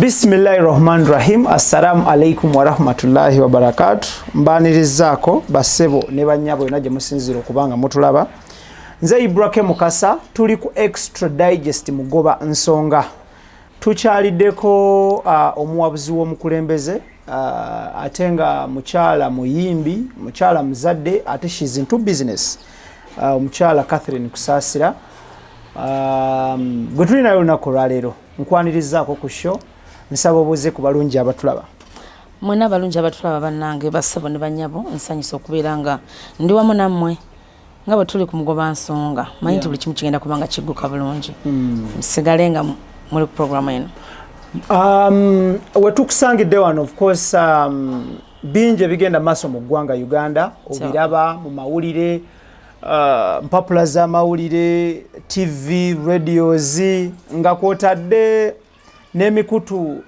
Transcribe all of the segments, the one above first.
Bismillahi rahmani rahim. Assalamu alaikum warahmatullahi wabarakatu. Mbanirizaako bassebo ne bannyabo yonna gye musinziira okubanga mutulaba. Nze Ibrake Mukasa, tuli ku Extra Digest Mugoba Nsonga. Tukyaliddeko omuwabuzi w'omukulembeze, ate nga mukyala muyimbi, mukyala muzadde, ate she's into business, omukyala Catherine Kusaasira, gwe tuli naye olunaku olwaleero. Nkwanirizaako ku show, nsaba obuuze ku balungi abatulaba. Mwena abalungi abatulaba, bannange bassebo ne bannyabo, nsanyusa okubeera nga ndi wamu nammwe nga bwe tuli ku Mugoba Nsonga. Manyi nti buli kimu kigenda kuba nga kigguka bulungi. Musigale nga muli ku programu eno. Wetukusangidde wano, of course, bingi ebigenda maaso mu ggwanga Uganda. Obiraba mu mawulire, mpapula z'amawulire, TV, radios, nga kwotadde n'emikutu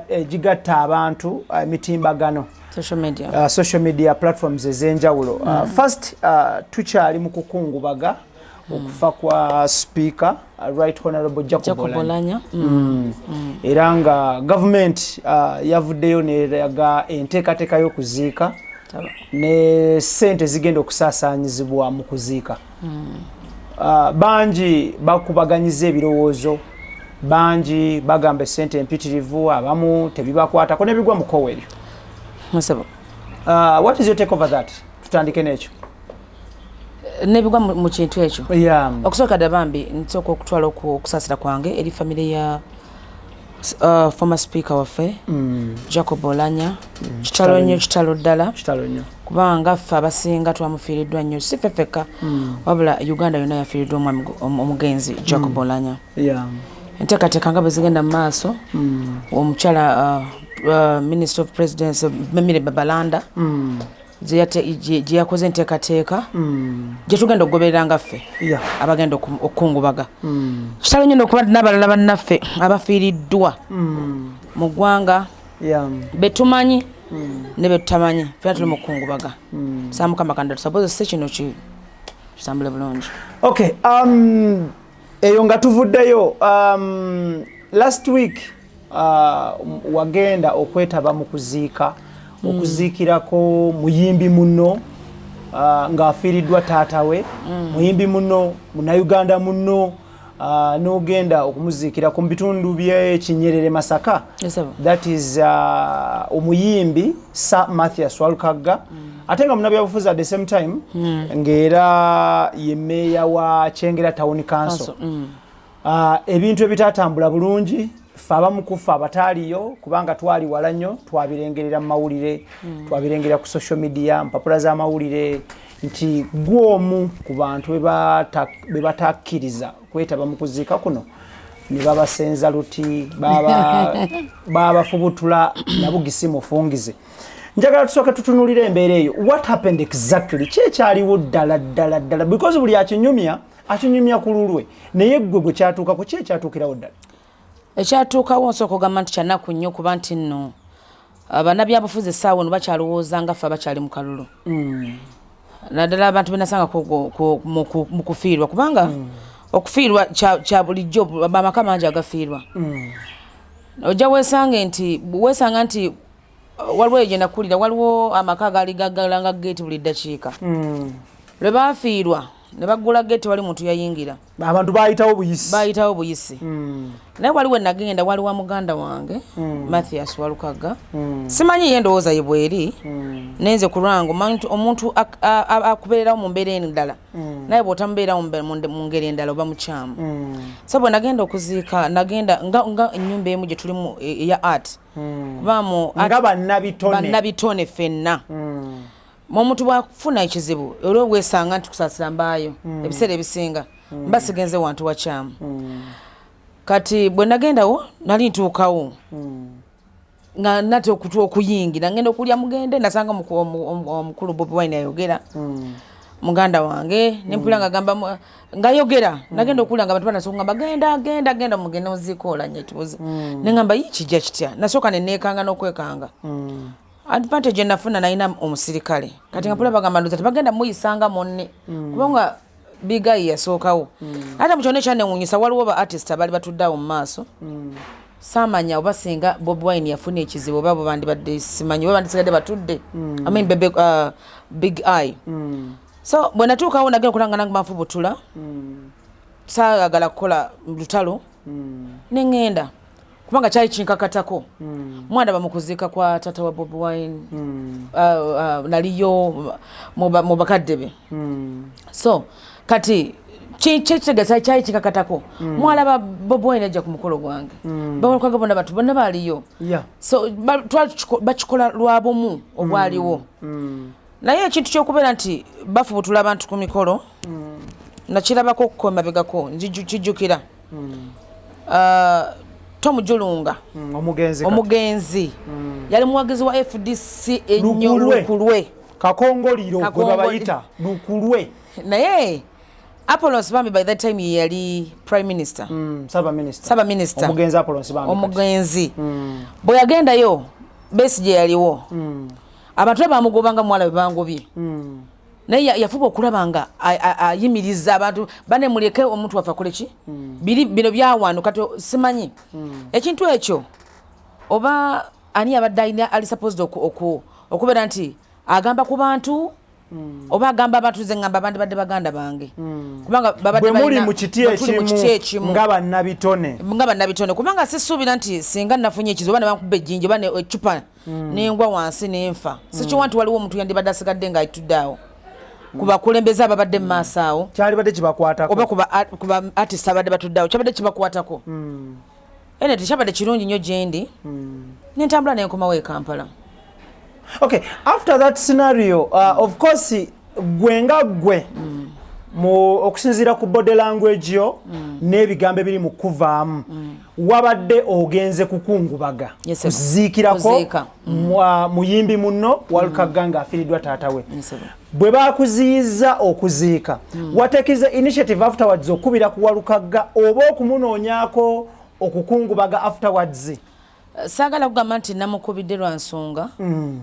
egigatta abantu, emitimbagano, social media. Social media platforms ez'enjawulo. First, tukyali mu kukungubaga okufa kwa Speaker, Right Honorable Jacob Jacob Olanya. Olanya. Era nga gavumenti yavuddeyo neraga enteekateeka y'okuziika ne sente zigenda okusaasaanyizibwa mu kuziika. Bangi bakubaganyiza ebirowoozo, bangi bagamba esente empitirivu, abamu tebibakwatako nebigwa mu kkowa eryo. Musebo. What is your take over that? Tutandike n'ekyo. Nebigwa mu kintu ekyo. Okusooka ddala, bambi nsooka okutwala okusaasira kwange eri famire ya former Speaker waffe, Jacob Olanya. Kitalo nnyo, kitalo ddala. Kitalo nnyo. Kubanga ffe abasinga twamufiiriddwa nnyo, si ffe ffekka, wabula Uganda yonna yafiiriddwa omwami omugenzi Jacob Olanya. Enteekateeka nga bwe zigenda mu maaso, omukyala Minister of Presidency Memire Babalanda gye yakoze enteekateeka gye tugenda okugoberera nga ffe abagenda okukungubaga. Kitalo nnyo n'okuba n'abalala bannaffe abafiiriddwa mu ggwanga betumanyi ne betutamanyi, fena tuli mu kukungubaga. Saa Mukama kanda tusobozese kino kitambule bulungi. Okay, eyo nga tuvuddeyo, last week wagenda okwetaba mu kuziika, okuziikirako muyimbi muno, ng'afiiriddwa taata we. Muyimbi muno, Munnayuganda muno, n'ogenda okumuziikirako mu bitundu by'Ekinyerere, Masaka. Yes, sir. That is omuyimbi Sir Mathias Walukagga, ate nga munabyabufuzi at the same time, ng'era ye meeya wa Kyengera Town Council. Council. Ebintu ebitatambula bulungi, ffe abamu kufa abataaliyo, kubanga twali wala nnyo, twabirengerera mu mawulire, twabirengerera ku social media, mpapula z'amawulire, nti gwomu ku bantu be batakkiriza kwetaba mu kuziika kuno, ne babasenza luti, babafubutula nabugisi mufungize. Njagala tusooke tutunulire embeera eyo. What happened exactly? Ki ekyaliwo ddala ddala ddala? Because buli akinyumya akinyumya ku lulwe, naye ggwe gwe kyatuukako, ki ekyatuukirawo ddala? Ekyatuukawo, nsooka ogamba nti kyanaku nnyo, kuba nti nno bannabyabufuzi essaawa eno bakyalowooza nga ffe abakyali mu kalulu, naddala abantu benasanga mu kufiirwa, kubanga okufiirwa kya bulijjo, amaka mangi agafiirwa. Ojja weesange nti weesanga nti waliwo eyo gye nakulira, waliwo amaka agaali gaggalanga geeti buli ddakiika. Lwe baafiirwa ne baggula geeti, wali muntu yayingira. Abantu bayitawo buyisi. Bayitawo buyisi. Naye waliwo nagenda, waliwa muganda wange Mathias Walukagga. Simanyi ye ndowooza ye bweri, nenze ku lwange omuntu akubeererawo mu mbeera endala, naye bw'otamubeerawo mu ngeri endala oba mukyamu. So bwe nagenda okuziika, nagenda nga ennyumba emu gye tulimu eya art, kuba mu nga bannabitone. Bannabitone ffenna. Omuntu bwafuna ekizibu era obwesanga nti kusaasira mbaayo, ebiseera ebisinga mba sigenze wantu wakyamu. Kati bwe nagendawo, nali ntuukawo nga nate okutu okuyingira, ngenda okulya mugende, nasanga omukulu Bobi Wine ayogera, muganda wange, nempulira nga gamba ngayogera. Nagenda okulya nga abantu banasooka ngamba, "Genda, genda, genda, mugende oziika Olanya." Ekibuzo nengamba, "Yi, kijja kitya?" Nasooka neneekanga n'okwekanga. Advantage enafuna, nalina omusirikale. Kati nga mpulira bagamba, ndoza tebagenda muyisanga munne, kubanga bigayi yasookawo. Ate mu kyonna ekyanewunyisa, waliwo ba artist abaali batudde awo mu maaso. Saamanya oba singa Bobi Wine yafuna ekizibu oba bo bandibadde, simanyi oba bandisigadde batudde. I mean, Bebe, Big Eye. So bwe natuukawo, nagenda okulanga nange banfubutula. Saagala kukola lutalo, neŋŋenda kubanga kyali kinkakatako. Mwandaba mu kuziika kwa taata wa Bobi Wine, naliyo mu bakadde be. So kati kyekitegeeza kyali kikakatako. Mwalaba Bobi Wine ajja ku mukolo gwange, bawalukwaga bonna, bantu bonna baaliyo. So bakikola lwa bumu obwaliwo. Naye ekintu kyokubeera nti bafubutula abantu ku mikolo, nakirabako okuko emabegako, kijjukira Tom Julunga. Omugenzi kati. Omugenzi yali muwagizi wa FDC ennyo. Lukulwe. Lukulwe. Kakongoliro gwe babayita lukulwe. Naye Apollo Nsibambi by that time ye yali prime minister. Ssaabaminisita. Ssaabaminisita. Omugenzi Apollo Nsibambi kati. Omugenzi bwe yagendayo, Besigye yaliwo, abantu be bamugobanga, muwala bwe bangobye. Naye yafuba okulaba nga ayimiriza abantu bane, muleke omuntu waffe akole ki. Biri bino byawano. Kati simanyi ekintu ekyo oba ani abadde alina ali supposed okubeera nti agamba ku bantu oba agamba abantu. Ze ngamba abandi badde baganda bange, kubanga babadde bwe muli mu kiti bwe tuli mu kiti ekimu ekimu nga bannabitone. Nga bannabitone, kubanga sisuubira nti singa nafunye ekizibu oba ne bankuba ejjinja oba ecupa nengwa wansi nenfa, sikiwa nti waliwo omuntu yandibadde asigadde ng'atudde awo ku bakulembeze ababadde mu maaso awo. Kyalibadde kibakwatako. Oba ku ba artist abadde batudde awo, kyabadde kibakwatako. Ene tekyabadde kirungi nnyo gyendi, nentambula nenkomawo e Kampala. Okay, after that scenario, of course gwe nga gwe mu okusinziira ku body language yo n'ebigambo ebiri mu kuvaamu, wabadde ogenze kukungubaga, Yes, sir. kuziikirako Kuziika. muyimbi munno Walukagga ng'afiiriddwa taata we. Yes, sir. Bwe bakuziyiza okuziika, watekize initiative afterwards okubira ku Walukagga oba okumunoonyaako okukungubaga afterwards? Saagala kugamba nti namukubidde lwa nsonga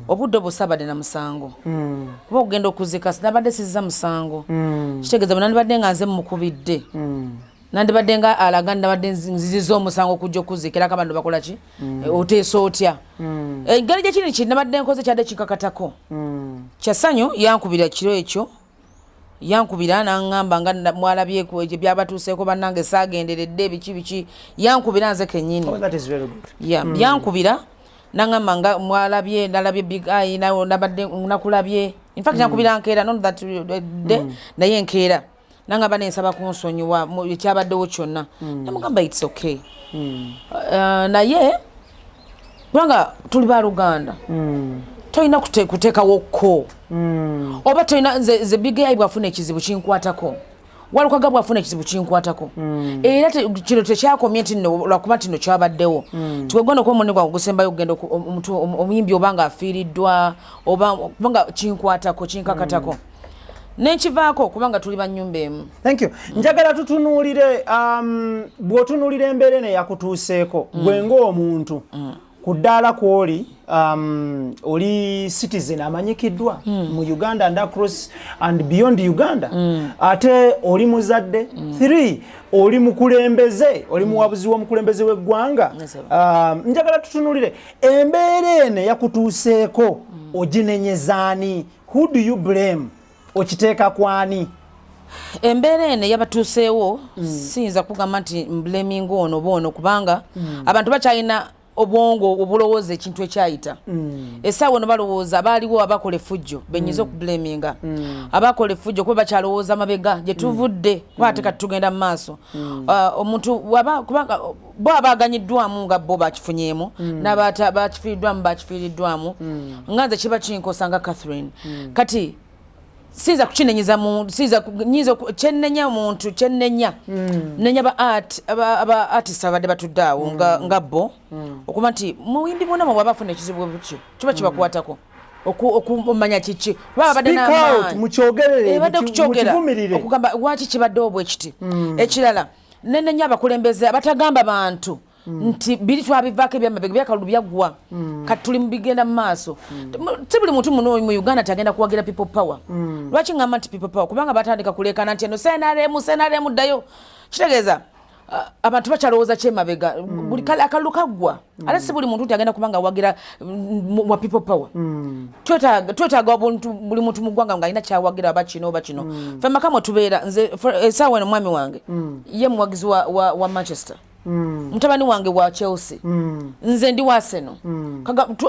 obudde obwo saabadde na musango, kuba okugenda okuziika nabadde sizza musango. Kitegeeza bwe nandibadde nga nze mukubidde, nandibadde nga alaga nabadde nziziza omusango okujja okuziikirako abantu. Bakola ki? Oteesa otya? Engeri gyekiri ki nabadde nkoze kyadde kikakatako. Kyasanyu yankubira kiro ekyo, yankubira naŋŋamba nga mwalabye ekyo byabatuuseeko, bannange saagenderedde biki biki. Yankubira nze kennyini. Oh, that is very good. Yeah, yankubira naŋŋamba nga mwalabye, nalabye Big Eye, nabadde nakulabye. In fact yankubira nkeera, not that day, naye nkeera naŋŋamba nensaba kunsonyiwa ekyabaddewo kyonna. Namugamba it's okay. Naye kubanga tuli baluganda, tolina kuteekawo ko oba tolina. Nze Big Eye bwafuna ekizibu kinkwatako, Walukaga bwafuna ekizibu kinkwatako. Era kino tekyakomye nti nno lwakuba nti nno kyabaddewo tiwegwana okuba omunne gwange ogusembayo okugenda omuntu omuyimbi oba nga afiiriddwa oba, kubanga kinkwatako, kinkakatako, nenkivaako kubanga tuli banyumba emu. Thank you. Njagala tutunuulire, bw'otunuulira embeera eno eyakutuuseeko gwe ng'omuntu ku ddaala kw'oli, oli citizen amanyikiddwa mu Uganda and across and beyond Uganda, ate oli muzadde, three, oli mukulembeze, oli muwabuzi w'omukulembeze w'eggwanga. Yes, sir. Njagala tutunuulire embeera eno eyakutuuseeko, oginenyezaani? Who do you blame? Okiteeka kwani? Embeera eno eyabatuuseewo, siyinza kugamba nti mblaminga ono oba ono, kubanga abantu bakyalina obwongo obulowooza ekintu ekyayita. Essaawa eno balowooza baaliwo abakola effujjo, benyiza okublaminga abakola effujjo, kuba bakyalowooza mabega gye tuvudde, kuba ate kati tugenda mu maaso. Omuntu kubanga bo abaganyiddwamu nga bo bakifunyeemu, n'abata bakifiiriddwamu bakifiiriddwamu, nga nze kiba kinkosa nga Catherine. Kati siyinza kukinenyeza siyinza nyinza kyennenya omuntu, kyennenya nenya ba art aba artist abadde batudde awo nga bo, okuba nti muyimbi munamwe bw'aba afuna ekizibu bwe kityo kiba kibakwatako okumanya kiki, kuba babadde Speak out, n'amaanyi. mukyogerere, Badde kukyogera, mukivumirire. Okugamba lwaki kibaddewo bwe kiti. Ekirala, nenenya abakulembeze abatagamba bantu nti biri twabivaako, ebyamabega byakalulu byaggwa, kati tuli mu bigenda mu maaso. Si buli muntu muno mu Uganda tagenda kuwagira People Power. Lwaki ngamba nti People Power? Kubanga batandika kuleekana nti eno CNRM, CNRM ddayo. Kitegeeza Abantu bakyalowooza kyemabega. Buli kale akalulu kaggwa, ate si buli muntu nti agenda kubanga awagira wa People Power. Twetaaga obuntu, buli muntu mu ggwanga ng'alina kyawagira, oba kino oba kino. Ffe maka mwe tubeera, nze essaawa eno mwami wange ye muwagizi wa Manchester, mutabani wange wa Chelsea, nze ndi wa Arsenal.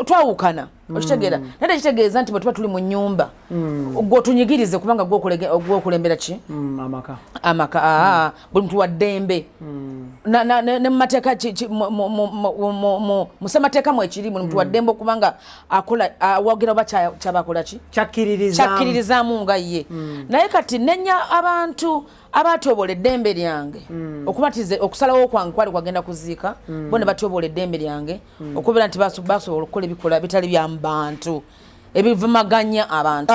Twawukana, okitegeera? Naye tekitegeeza nti bwe tuba tuli mu nyumba gwe otunyigirize, kubanga gwe okulembera ki? Amaka. Amaka. Aa, buli muntu wa ddembe. Ne mu mateeka mu ssemateeka mwekiri, buli muntu wa ddembe okubanga akola, awagira oba kyabakola ki, kyakkiririzaamu. Kyakkiririzaamu nga ye. Naye kati nenya abantu abatyobola eddembe lyange, okuba nti nze okusalawo kwange kwali kwagenda kuziika, bo ne batyobola eddembe lyange okubeera nti basobola okukola ebikola bitali bya mu bantu, ebivumaganya abantu.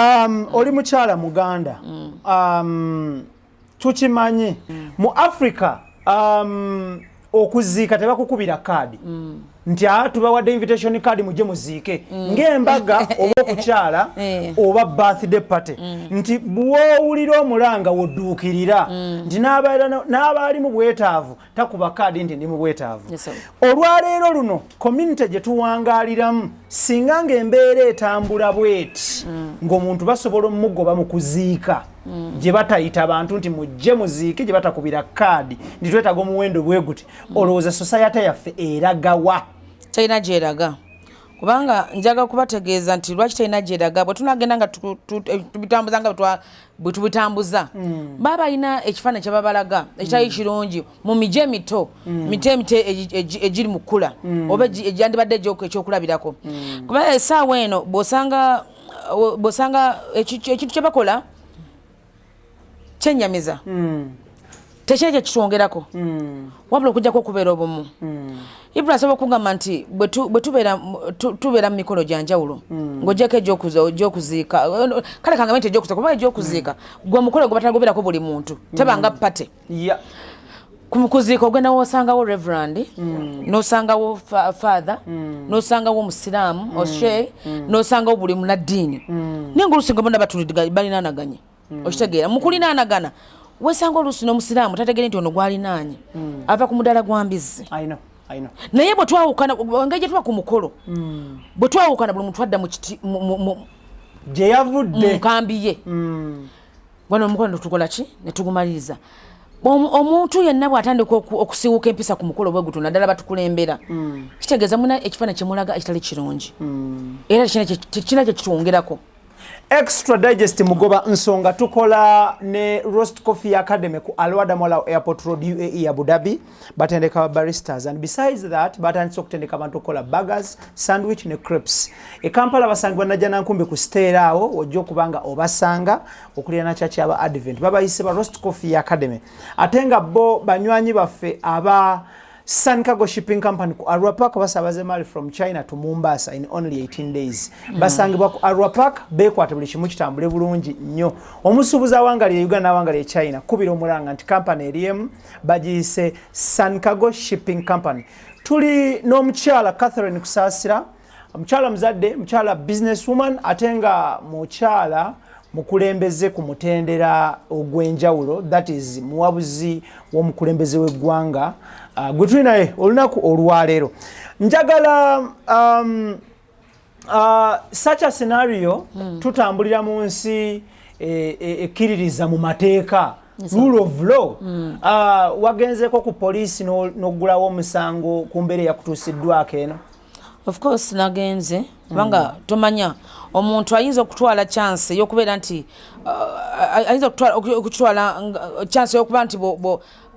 Oli mukyala Muganda. Tukimanyi mu Africa, okuziika tebakukubira kaadi nti a tubawadde invitation card mujje muziike, ng'embaga oba okukyala oba birthday party, nti bw'owulira omulanga wodduukirira, nti n'abaali mu bwetaavu takuba kaadi nti ndi mu bwetaavu. Yes, sir. Olwaleero luno community gye tuwangaaliramu, singa ng'embeera etambula bweti, ng'omuntu basobola omugoba mu kuziika gye batayita bantu nti mujje muziike, gye batakubira kaadi nti twetaaga omuwendo bwe guti, olowooza society yaffe eragawa? Talina gyeraga, kubanga njaga kubategeeza nti lwaki talina gyeraga. Bwe tunagenda nga tubitambuza nga bwe tubitambuza, baba balina ekifaananyi kyebabalaga ekitali kirungi mu miji emito mito emito egiri mu kkula oba egyandibadde ekyokulabirako. Kuba essaawa eno bw'osanga ekintu kye bakola kyenyamiza, tekiri kyekitwongerako, wabula okujjako okubeera obumu. Ibra asobola okugamba nti bwe tubeera mu mikolo gya njawulo, ng'ogyeko egyokuziika, kale kangambe nti egyokuziika, kuba egyokuziika gwe mukolo gwe batalagoberako buli muntu, tebanga party. Ku kuziika ogenda wosangawo reverend, n'osangawo father, n'osangawo omusiraamu oshe, n'osangawo buli munaddiini, naye ngaoluusi nga bonna batulidde balinaanaganye, okitegeera? Mu kulinaanagana wesanga oluusi n'omusiraamu tategere nti ono gwalinaanye ava ku mudaala gwa mbizzi. I know, I know. Naye bwe twawukana, engeri gye tuba ku mukolo, bwe twawukana buli muntu adda mu kiti gye yavudde, mu nkambi ye. Wano omukolo netukola ki, netugumaliriza. Omuntu yenna bw'atandika okusiiwuka empisa ku mukolo bwe gutyo, naddala batukulembera, kitegeeza muna ekifaananyi kyemulaga ekitali kirungi, era tekirina kye kitwongerako. Extra Digest Mugoba Nsonga tukola ne Roast Coffee Academy ku Al Wahda Mall, Airport Road, UAE, Abu Dhabi. Batendeka baristas, and besides that batandise okutendeka abantu okukola burgers, sandwich ne crepes. E Kampala basangibwa Najjanankumbi ku Stera, awo ojja okuba nga obasanga okuliraana church aba Advent. Babayise ba Roast Coffee Academy. Ate nga bo banywanyi baffe aba Sun Cargo Shipping Company ku Arua Park, basabaze mali from China to Mombasa in only 18 days. Basangibwa ku Arua Park, bekwata buli kimu kitambule bulungi nnyo. Omusuubuzi awangalira Uganda n'awangalira China, kubira omulanga nti company eriemu bagiyise Sun Cargo Shipping Company. Tuli n'omukyala Catherine Kusaasira, mukyala muzadde, mukyala business woman, ate nga mukyala mukulembeze ku mutendera ogw'enjawulo, that is muwabuzi w'omukulembeze w'eggwanga, gwe tuli naye olunaku olwaleero. Njagala such a scenario, tutambulira mu nsi ekkiririza mu mateeka, rule of law. Wagenzeko ku poliisi n'oggulawo omusango ku mbeera eyakutuusiddwako eno? Of course nagenze, kubanga tomanya omuntu ayinza okutwala chance ey'okubeera nti ayinza okutwala chance ey'okuba nti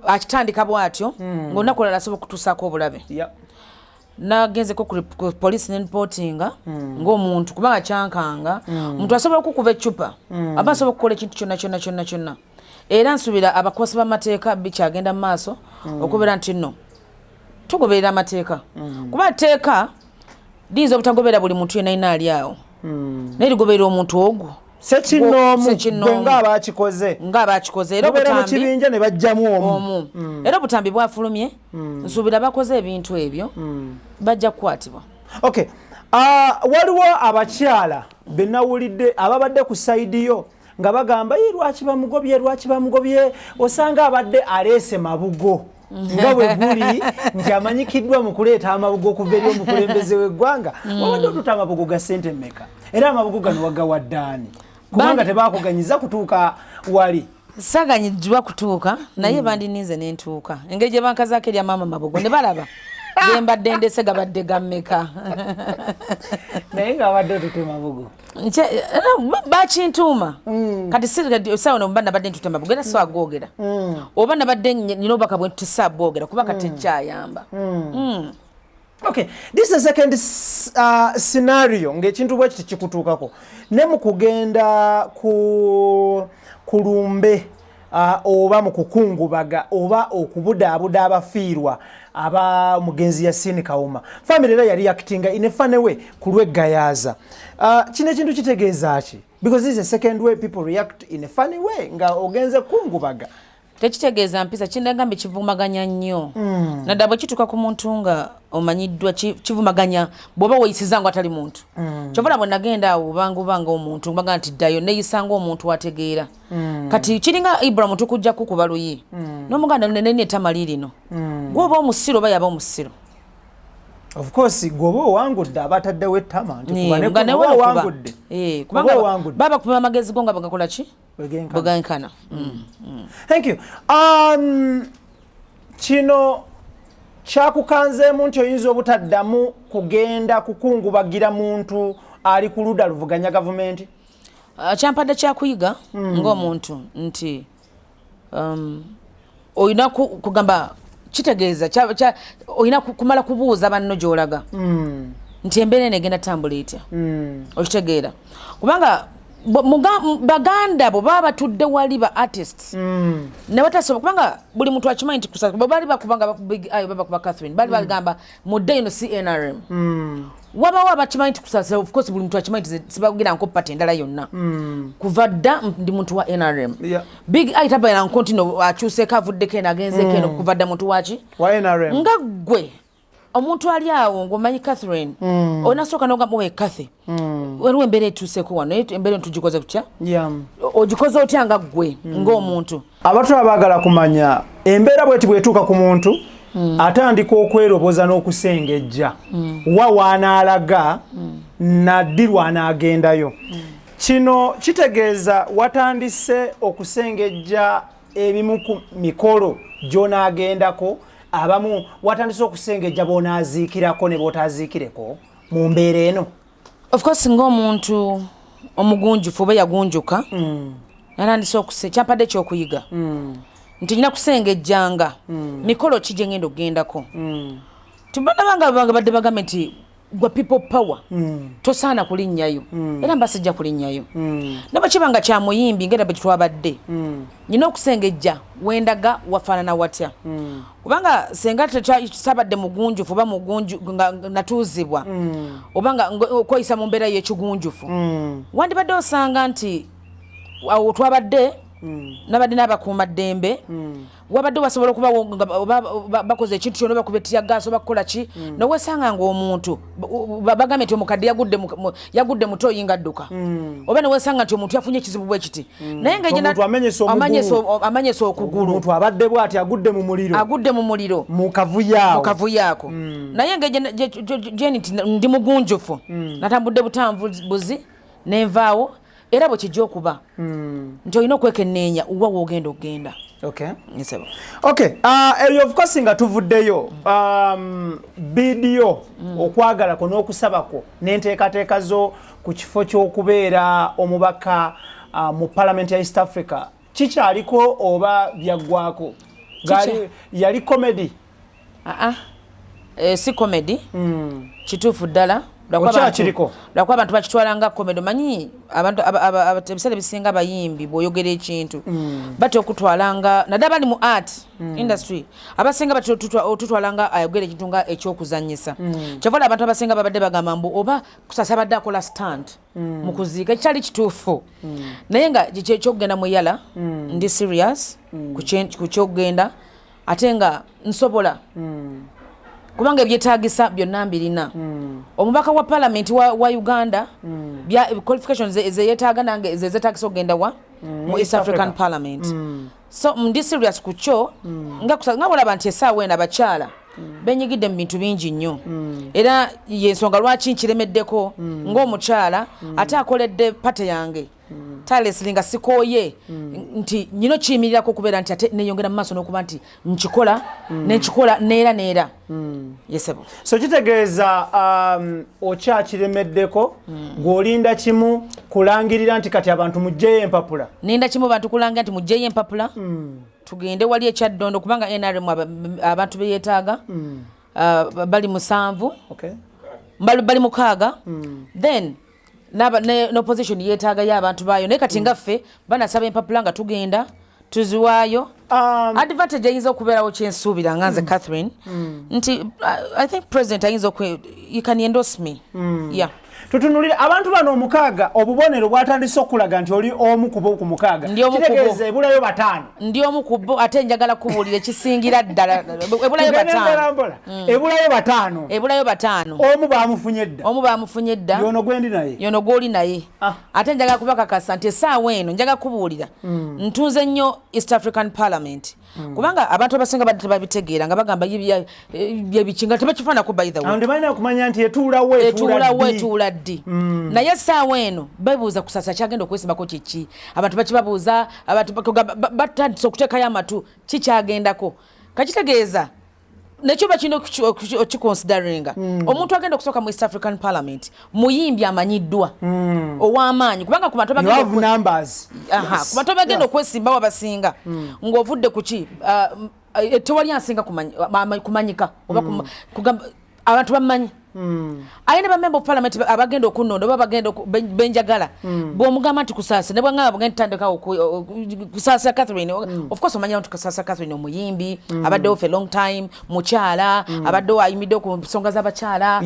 akitandika bw'atyo, ng'olunaku olala asobola okutuusaako obulabe. Nagenzeko ku poliisi nenreportinga ng'omuntu, kubanga kyankanga omuntu asobola okukuba eccupa, aba asobola okukola ekintu kyonna kyonna kyonna kyonna. Era nsuubira abakwasi b'amateeka bikyagenda mu maaso okubeera nti nno tugoberera amateeka, kuba etteeka liyinza obutagoberera buli muntu yenna yina ali awo, naye ligoberera omuntu ogwo sekinnoomu. Sekinnoomu. Gwe ng'abakikoze. Ng'abakikoze. Era mubeera mu obutambi kibinja ne bajjamu omu. Omu. Era obutambi bwafulumye, nsuubira bakoze ebintu ebyo bajja kukwatibwa. Okay, waliwo abakyala benawulidde ababadde ku side yo nga bagamba, "Ye, lwaki bamugobye? Lwaki bamugobye?" Osanga abadde aleese mabugo. Nga bwe guli nti amanyikiddwa mu kuleeta amabugo okuva eri omukulembeze w'eggwanga, wabadde otuta amabugo ga ssente mmeka, era amabugo gano wagawadde ani, kubanga tebakuganyiza kutuuka wali? Saganyiddwa kutuuka, naye bandininze nentuuka. Engeri gye bankazaako erya maama mabugo, ne balaba gembadde ndese gabadde gammeka. Naye ng'abadde otuta mabugo? Bakintuuma. Kati saawa no mba nabadde ntuta mabugo, era saagwogera, oba nabadde nina obubaka bwe ntuta, kuba kati tekyayamba. Okay, this is a second scenario ng'ekintu bwe kiti kikutuukako ne mu kugenda ku kulumbe, oba mu kukungubaga oba okubudaabuda abafiirwa aba mugenzi Yasin Kawuma. Family era yali actinga in a funny way ku lw'eggayaaza. Kino ekintu kitegeeza ki? Because this is a second way people react in a funny way nga ogenze kungubaga. Tekitegeeza mpisa. Kinagambye kivumaganya nnyo, naddala bwe kituuka ku muntu nga omanyiddwa. Kivumaganya bw'oba weeyisiza nga atali muntu. Kyova bwe nagenda awo, obanga obanga omuntu baga nti ddayo, neeyisa ng'omuntu ategeera. Kati kiringa Ibrahim, tukujja kukuba luyi n'omuganda nene etamali lino, gwoba omusiru oba yaba omusiru. Of course, gwoba owangudde, aba ataddewo ettama nti kuba ne nga kuno, newe oba okuba. owangudde. Eh, Oba kubanga owangudde. baba kupima amagezi go nga bwegakola ki? Bwegenkana. Bwegenkana. Thank you. Kino kyakukanzeemu nti oyinza obutaddamu kugenda kukungubagira muntu ali ku ludda luvuganya gavumenti? Kyampadde kyakuyiga ng'omuntu nti olina kugamba kitegeeza olina kumala kubuuza banno gy'olaga nti embeera eno egenda tambula etya. Okitegeera? Kubanga baganda bo baba batudde wali ba artists ne batasobola, kubanga buli muntu akimanyi nti bwe bali bakubanga Big Eye, baba kuba Catherine, bali bagamba mudde eno CNRM. Wabawo abakimanyi nti kusasira, of course buli muntu akimanyi nti sibagira nko party endala yonna. Kuva dda ndi muntu wa NRM. Big Eye tabeera nko nti no akyuseeko, avuddeko eno, agenzeeko eno. Kuva dda muntu waki? Wa NRM. Nga ggwe omuntu ali awo ng'omanyi Catherine, onasooka n'ogamba, "Owe Cathy, waliwo embeera etuuseeko wano, naye embeera eno tugikoze kutya?" Ogikoze otya nga ggwe ng'omuntu? Abatula baagala kumanya, embeera bweti bwetuuka ku muntu, atandika okweroboza n'okusengejja wa waanaalaga naddi lwanaagendayo. Kino kitegeeza watandise okusengejja ebimu ku mikolo gy'onaagendako, abamu watandise okusengejja b'onaaziikirako ne b'otaaziikireko mu mbeera eno? Of course, ng'omuntu omugunjufu oba yagunjuka, natandise okuse, kyampadde ekyokuyiga nti nyina kusengejjanga mikolo ki gye ngenda okugendako. Tibonabanga badde bagambe nti gwa People Power tosaana kulinnyayo, era mba sijja kulinnyayo. Naba kiba nga kya muyimbi ngera bwe twabadde, nyina okusengejja wendaga wafaanana watya, kubanga senga sabadde mugunjufu oba mugunju nga natuuzibwa oba nga okweyisa mu mbeera y'ekigunjufu, wandibadde osanga nti awo twabadde nabadde n'abakuumaddembe, wabadde wasobola okubawo nga bakoze ekintu kyonna, bakuba teargas oba kukola ki, nowesanga ngaomuntu bagambye nti omukadde yagudde mutoyi nga adduka, oba newesanga nti omuntu yafunye ekizibu bwe kiti, naye nga Omuntu amenyese omugulu. Amanyese okugulu. Omuntu abadde bw'ati agudde mu muliro. Agudde mu muliro. Mu kavuyo awo. Mu kavuyo ako. Naye nga jeni nti ndi mugunjufu, natambudde butambuzi nenvaawo. Era bwe kijja okuba nti olina okwekenneenya wa woogenda okugenda. Nsaba. Okay, eyo of course nga tuvuddeyo, bidiyo okwagala kwo n'okusaba kwo n'enteekateeka zo ku kifo ky'okubeera omubaka mu Parliament ya East Africa kikyaliko oba byaggwako? Yali comedy? Aa, si comedy. Kituufu ddala. Okyakiriko? Lwakuba abantu bakitwala nga comedy. Omanyi abantu ebiseera ebisinga abayimbi bw'oyogera ekintu batya okutwala nga, naddala bali mu art industry, abasinga batya otutwala nga ayogera ekintu nga ekyokuzanyisa. Kyova olaba abantu abasinga babadde bagamba mbu oba Kusasa abadde akola stunt mu kuziika, ekyali kituufu. Naye nga ekyokugenda mu EALA, ndi serious ku kyokugenda, ate nga nsobola, kubanga ebyetaagisa byonna mbirina. Omubaka wa palamenti wa Uganda, qualifications zeyeetaaga nange zezeetagisa okugenda wa Mu East African Parliament. So ndi serious ku kyo, nga bolaba nti essaawa eno abakyala benyigidde mu bintu bingi nnyo, era yensonga lwaki nkiremeddeko ng'omukyala ate akoledde party yange tirelessly, nga sikooye, nti nyina okiyimirirako okubeera nti ate neyongera mu maaso n'okuba nti nkikola nenkikola neera neera. Yesebo. So kitegeeza okyakiremeddeko, gw'olinda kimu kulangirira nti kati abantu mugjeyo empapula. Ninda kimu, bantu kulanga nti mugjeyo empapula, tugende wali ekyaddondo, kubanga NRM abantu beyeetaaga bali 7, bali 6. Then n'opposition yeetaagayo abantu baayo, naye kati nga ffe banasaba empapula nga tugenda tuziwaayo. Advantage ayinza okubeerawo, kyensuubira nga nze Catherine, nti I think president ayinza you can endorse me, yeah. Tutunulire abantu bano 6. Obubonero bwatandise okulaga nti oli omu ku bo ku 6. Ndi omu ku bo. Kitegeeza ebulayo 5. Ndi omu ku bo, ate njagala kubuulira ekisingira ddala, ebulayo Tugende 5. mpola mpola. Ebulayo 5. Ebulayo 5. Omu bamufunye dda. Omu bamufunye dda. Yono gwendi naye. Yono gwoli naye. Ah. Ate njagala kubakakasa nti essaawa eno, njagala kubuulira, ntunze nnyo East African Parliament, kubanga abantu abasinga badde tebabitegeera, nga bagamba byebiki, nga tebakifaanako, by the way. Awo tebalina kumanya nti etuulawo, etuula etuulawo ddi. Etuula ddi. Naye essaawa eno bebuuza Kusasa kyagenda okwesimbako kiki. Abantu bakibabuuza, abantu batandise okuteekayo amatu kikyagendako. Kakitegeeza nekyo bakirina okiconsideringa. Omuntu agenda okusooka mu East African Parliament muyimbi amanyiddwa ow'amaanyi, kubanga ku bantu You abagenda have numbers. Aha, ku bantu abagenda okwesimbawo abasinga, ng'ovudde ku ki, tewali ansinga kumanyika oba kugamba abantu bamanyi. Aye ne bamember of parliament abagenda okunonda oba bagenda benjagala, bw'omugamba nti Kusaasa, ne bwangamba bugenda tutandikawo Kusaasa Catherine, of course omanya nti Kusaasa Catherine omuyimbi abaddewo for a long time, mukyala abaddewo, ayimiddeo ku nsonga z'abakyala.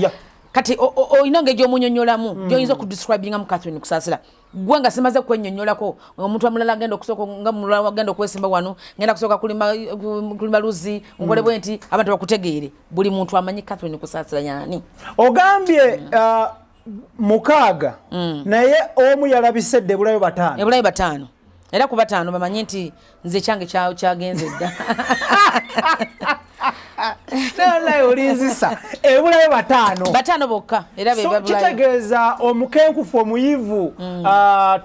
Kati olina engeri gy'omunyonyolamu gy'oyinza okudescribingamu Catherine Kusaasira, gwe nga simaze kwennyonnyolako omuntu omulala agenda okusooka, nga mulala agenda okwesimba wano, ngenda kusooka kulima luzzi, nkole bwe nti abantu bakutegeere. Buli muntu amanyi Catherine Kusaasira yaani. Ogambye 6, naye omu yalabise dda, ebulayo 5. Ebulayo 5, era ku 5 bamanye nti nze ekyange kyagenze dda. Naye olinzisa, ebulayo 5. 5 bokka, era be So babulayo. Kitegeeza omukenkufu omuyivu,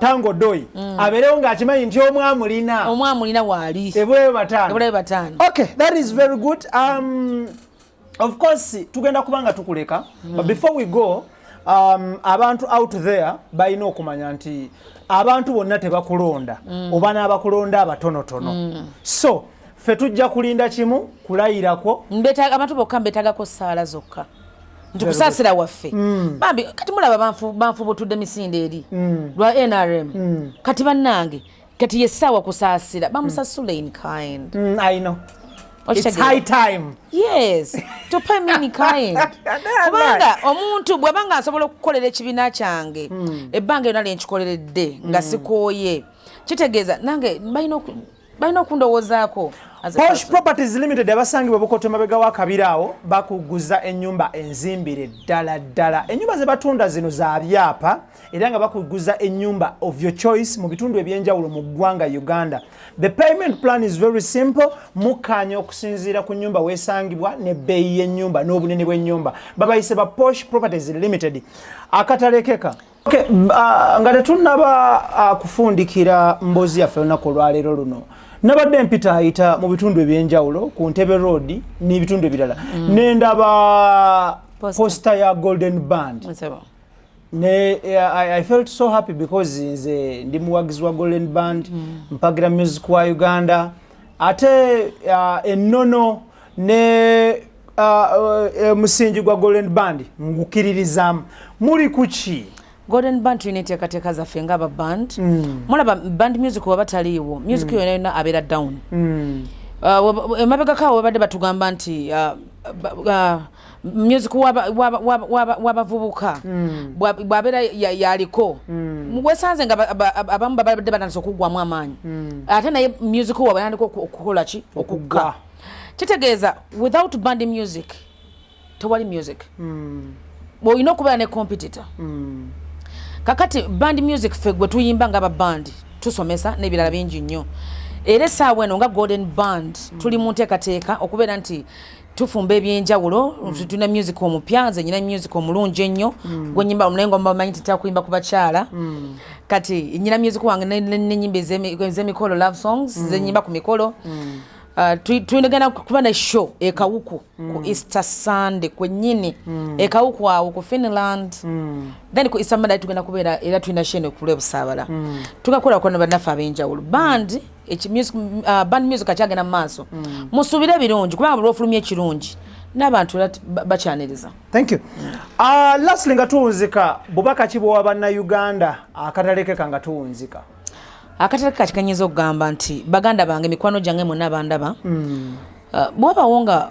Tango Doi, abeerewo ng'akimanyi nti omu amulina. Omu amulina waali. Ebulayo 5. Ebulayo 5. Okay, that is very good. Of course tugenda kuba nga tukuleka, but before we go, abantu out there balina okumanya nti abantu bonna tebakulonda, oba n'abakulonda abatonotono. So ffe tujja kulinda kimu, kulayirako. Abantu bokka mbetagako saala zokka nti Kusaasira waffe bambi. Kati mulaba banfubutudde misinde eri lwa NRM. Kati bannange, kati yessaawa Kusaasira bamusasula in kind. I know. It's Okitegeera? high time. Yes, to pay me in kind, kubanga omuntu bw'aba nga asobola okukolera ekibiina kyange ebbanga lyonna lyenkikoleredde nga sikooye, kitegeeza nange balina okundowoozaako as a Posh person. Properties Limited, abasangibwa Bukoto mabega wa Kabiraawo, bakuguza ennyumba enzimbire ddala ddala. Ennyumba ze batunda zino za byapa, era nga bakuguza ennyumba of your choice mu bitundu ebyenjawulo mu ggwanga Uganda. The payment plan is very simple. Mukkaanya okusinziira ku nnyumba weesangibwa n'ebbeeyi y'ennyumba n'obunene bw'ennyumba. Babayise ba Posh Properties Limited. Akatalekeka. Okay, nga tetunnaba kufundikira mboozi yaffe olunaku olwaleero luno, nabadde mpitaayita mu bitundu ebyenjawulo ku Ntebe Road n'ebitundu ebirala, nendaba Poster. Poster ya Golden Band. Nsebo. Ne I felt so happy because nze ndi muwagizi wa Golden Band, mpagira music wa Uganda, ate ennono ne musingi gwa Golden Band ngukiririzaamu. Muli kuki? Golden Band tulina enteekateeka zaffe ng'aba band. Mulaba band music waba taliiwo, music yonna yonna abeera down. Emabegako awo babadde batugamba nti music w'abavubuka bw'abeera yaliko, wesanze nga abamu babadde batandise okuggwamu amaanyi, ate naye music waabwe yatandika okukola ki? Okukka. Okugga. Kitegeeza without band music tewali music. Olina okubeera ne competitor. Kakati band music ffe gwe tuyimba nga ba band Tusomesa n'ebirala bingi nnyo. Era essaawa eno nga Golden Band tuli mu nteekateeka okubeera nti tufumba ebyenjawulo. Tulina music omupya. Nze nyina music omulungi ennyo gwenyimba, naye nga bamanyi titera kuyimba ku bakyala. Kati nyina music wange nenyimba ez'emikolo, love songs zenyimba ku mikolo. Tulina kuba ne show ekawuku ku Easter Sunday kwennyini, ekawuku awo ku Finland. Then ku Easter Monday tugenda kubeera era tulina show eno ku lwebusaabala. Tugakolako ne bannaffe ab'enjawulo. Band band music akyagenda mu maaso. Musuubire ebirungi, kubanga buli lwofulumya ekirungi n'abantu era bakyaniriza. Thank you. Lastly, nga tuwunzika, bubaka ki bwowa bannayuganda akatalekeka nga tuwunzika? Akatalekeka kikanyinza okugamba nti baganda bange, mikwano gyange mwonna bandaba, bwabawo nga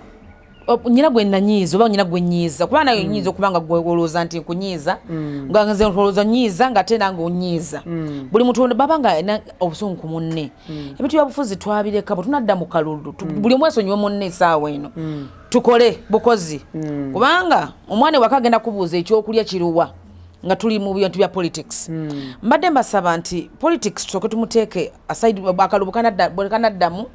nyina gwe nanyiiza oba nyina gwe nyiiza, kuba naye nyiiza okuba nga gwe olowooza nti nkunyiiza, nga nze olowooza nyiiza, nga ate nange onyiiza. Buli muntu baba nga alina obusungu ku munne. Ebintu byabufuzi twabireka. Bwe tunadda mu kalulu, buli omu esonyiwe munne. Esaawa eno tukole bukozi, kubanga omwana ewaka agenda kubuuza ekyokulya kiruwa nga tuli mu bintu bya politics. Mbadde mbasaba nti politics tusooke tumuteeke aside. Akalulu bwe kanaddamu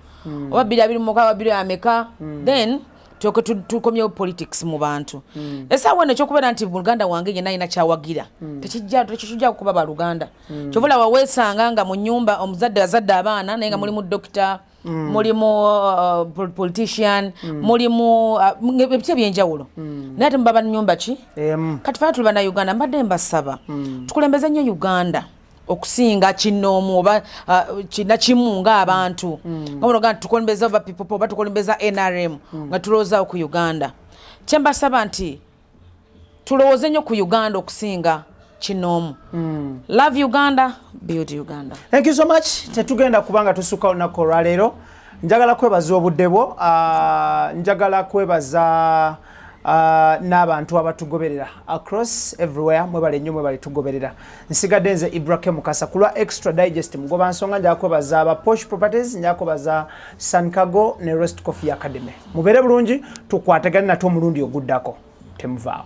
oba 2026, bbiri ameka, then tuyoke tukomyewo politics mu bantu. Essaawa eno ekyokubeera nti muganda wange yenna alina kyawagira tekijja kuba baluganda. Kyova olaba weesanga nga mu nyumba omuzadde azadde abaana, naye nga mulimu dokita, mulimu politician, mulimu ebiti ebyenjawulo, naye ate muba banyumba ki? Emu. Kati fana tuli bannayuganda. Mbadde mbasaba tukulembeze nnyo Uganda okusinga kinoomu oba kina kimu ng'abantu, nga munoga nti tukulembeza oba people oba tukulembeza NRM, nga tulowoozawo ku Uganda. Kyembasaba nti tulowooze nnyo ku Uganda okusinga kinoomu. Love Uganda, build Uganda. Thank you so much. Tetugenda kubanga tusukka olunaku olwaleero. Njagala kwebaza obudde bwo, njagala kwebaza n'abantu abatugoberera across everywhere. Mwebale nnyo, mwebale tugoberera. Nsigadde nze Ibrahim Mukasa ku lwa Extra Digest Mugoba Nsonga. Njagala kwebaza aba Posh Properties, njagala kwebaza Sancago ne Rest Coffee Academy. Mubeere bulungi, tukwatagane nate omulundi oguddako. Temuvaawo.